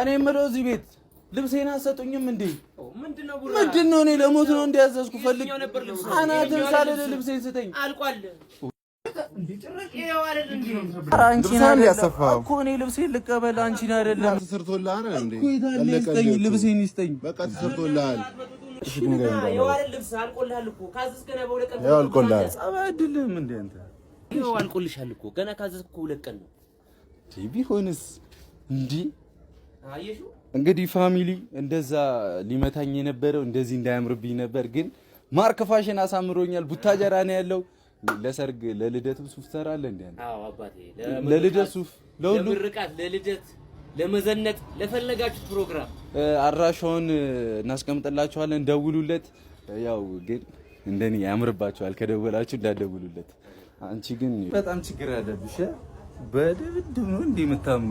እኔ የምለው እዚህ ቤት ልብሴን አትሰጡኝም እንዴ? ምንድነው? ምንድነው? እኔ ለሞት ነው እንዲያዘዝኩ ፈልግ የትኛው ነበር ልብሱ? አናትን ሳልል ልብሴን ስጠኝ። አልቋል። ይኸው አይደል እንዴ? ኧረ አንቺን ልብስህን አይደለም ያሰፋኸው። እኮ እኔ ልብሴን ልቀበል አንቺን አይደለም ተሰርቶልሃል እንዴ? እኮ የታለ ይስጠኝ፣ ልብሴን ይስጠኝ። በቃ ተሰርቶልሃል። ይኸው አይደል ልብስ አልቆልሃል እኮ ካዘዝክ ገና በሁለት ቀን ይኸው አልቆልሃል። ጸባይ አይደለም እንዴ አንተ? ይኸው አልቆልሻል እኮ ገና ካዘዝክ እኮ 2 ቀን ነው። እንዴ ቢሆንስ እንዲህ አየሽው? እንግዲህ family እንደዛ ሊመታኝ የነበረው እንደዚህ እንዳያምርብኝ ነበር፣ ግን ማርክ ፋሽን አሳምሮኛል። ቡታጀራ ነው ያለው። ለሰርግ ለልደትም ሱፍ ትሰራለህ እንዴ አንተ? አዎ አባቴ፣ ለልደት ሱፍ ለሁሉ ለምርቃት፣ ለልደት፣ ለመዘነጥ፣ ለፈለጋችሁት ፕሮግራም። አድራሻውን እናስቀምጥላችኋለን፣ ደውሉለት። ያው ግን እንደኔ ያምርባችኋል ከደወላችሁ እንዳትደውሉለት። አንቺ ግን በጣም ችግር አለብሽ። በድብድብ ነው እንዴ የምታምኑ?